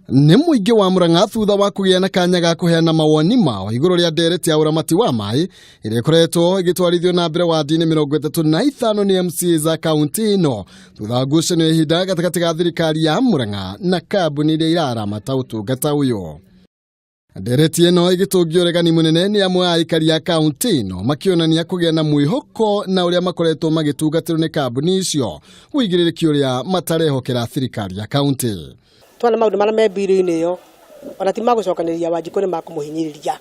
Nĩ mũingĩ wa Murang'a thutha wa kũgĩa na kanya ga kũheana mawoni mao igũrũ rĩa ndereti ya ũramati wa maĩ ĩrĩa ĩkoretwo ĩgĩtwarithio na mbere wadi-inĩ 35 nĩ MCAs a kaunti ĩno thutha wa ngucanio ya ihinda gatagatĩ ga thirikari ya Murang'a na kambuni iria iraramata ũtungata ũyũ. Ndereti ĩno ĩgĩtũngio ũregani mũnene nĩ amwe a aikari a kaunti ĩno makĩonania kũgĩa na mwĩhoko na ũrĩa makoretwo magĩtungatĩrwo nĩ kambuni icio, ũigĩrĩrĩki ũrĩa matarehokera thirikari ya kaunti. Twana maũndũ marĩa me bill-inĩ ĩyo ona ti magũcokanĩrĩria Wanjikũ, nĩ makũmũhinyĩrĩria,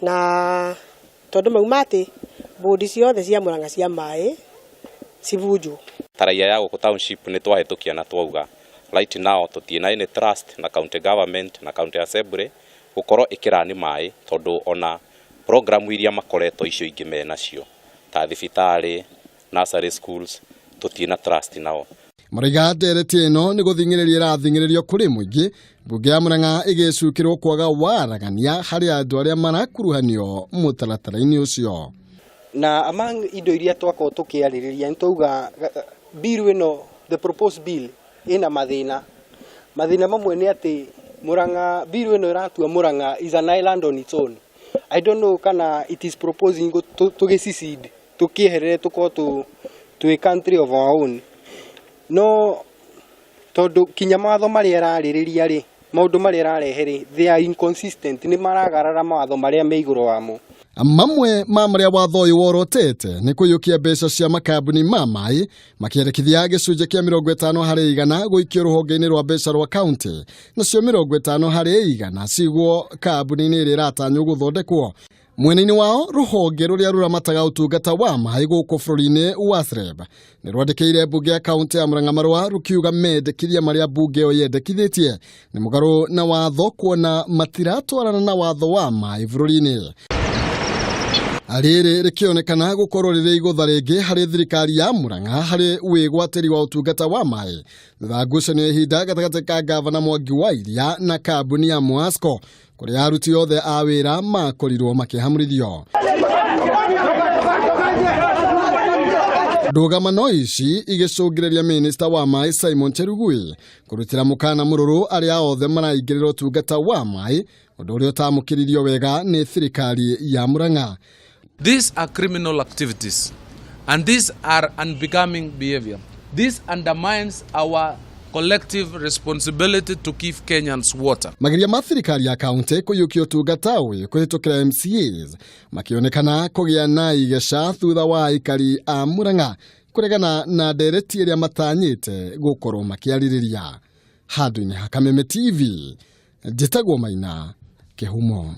na tondũ mauma atĩ bũndi ciothe cia Murang'a cia maĩ cibunjwo. Ta raia ya gũkũ township nĩ twahĩtũkia na twauga right now tũtirĩ na any trust na county government na county assembly gũkorwo ĩkĩrani maĩ, tondũ ona program iria makoretwo icio ingĩ menacio ta thibitarĩ, nursery schools, tũtirĩ na trust nao. Marauga ndereti ĩno nĩ gũthing'ĩrĩria ĩrathing'ĩrĩrio kũrĩ mũingĩ, mbunge ya Murang'a ĩgĩcukĩrwo kwaga waragania harĩ andũ arĩa marakuruhanio mũtaratara-inĩ ũcio. Na among indo iria twakorwo tũkĩarĩrĩria, nĩ twauga bill ĩno, the proposed bill, ĩna mathĩna. Mathĩna mamwe nĩ atĩ Murang'a, bill ĩno ĩratua Murang'a is an island on its own. I don't know kana it is proposing tũgĩ secede, tũkĩeherere, tũkorwo twĩ country of our own, no tondũ kinya mawatho marĩa ĩrarĩrĩria rĩ, maũndũ marĩa ĩrarehe rĩ, they are inconsistent, nĩ maragarara mawatho marĩa me igũrũ wamo. Mamwe ma marĩa watho ũyũ worotete nĩ kũiyũkia mbeca cia makambuni ma maĩ, makĩendekithia gĩcunjĩ kĩa 50% gũikio rũhonge-inĩ rwa mbeca rwa kaunti, nacio 50% cigwo kambuni-inĩ ĩrĩa ĩratanywo gũthondekwo. Mwena-inĩ wao, rũhonge rũrĩa rũramataga ũtungata wa maĩ gũkũ bũrũri-inĩ, WASREB, nĩ rwandĩkĩire mbunge ya kaunti ya Murang'a marũa rũkiuga mendekithia marĩa mbunge ĩyo yendekithĩtie nĩ mũgarũ na watho, kuona matiratwarana na watho wa maĩ bũrũri-inĩ. Rĩrĩ rĩkĩonekana gũkorwo rĩrĩ igũtha rĩngĩ harĩ thirikari ya Murang'a harĩ wĩgwatĩri wa ũtungata wa maĩ, thutha wa ngucanio ya ihinda gatagatĩ ka gavana Mwangi wa Iria na kambuni ya Mwasco, kũrĩa aruti othe a wĩra makorirwo makĩhamũrithio. Ndũgamano ici igĩcũngĩrĩria minista wa maĩ Simon Chelugui kũrutĩra mũkana mũrũrũ arĩa othe maraingĩrĩra ũtungata wa maĩ, ũndũ ũrĩa ũtamũkĩririo wega nĩ thirikari ya Murang'a. These are criminal activities and these are unbecoming behavior. This undermines our collective responsibility to give Kenyans water. Mageria ma thirikari ya kaunti kũiyũkia ũtungata ũyũ kũhĩtũkĩra MCAs makĩonekana kũgĩa na igeca thutha wa aikari a Murang'a kũregana na ndereti ĩrĩa matanyĩte gũkorwo makĩarĩrĩria. Handũ-inĩ ha Kameme TV, njĩtagwo Maina Kĩhumo.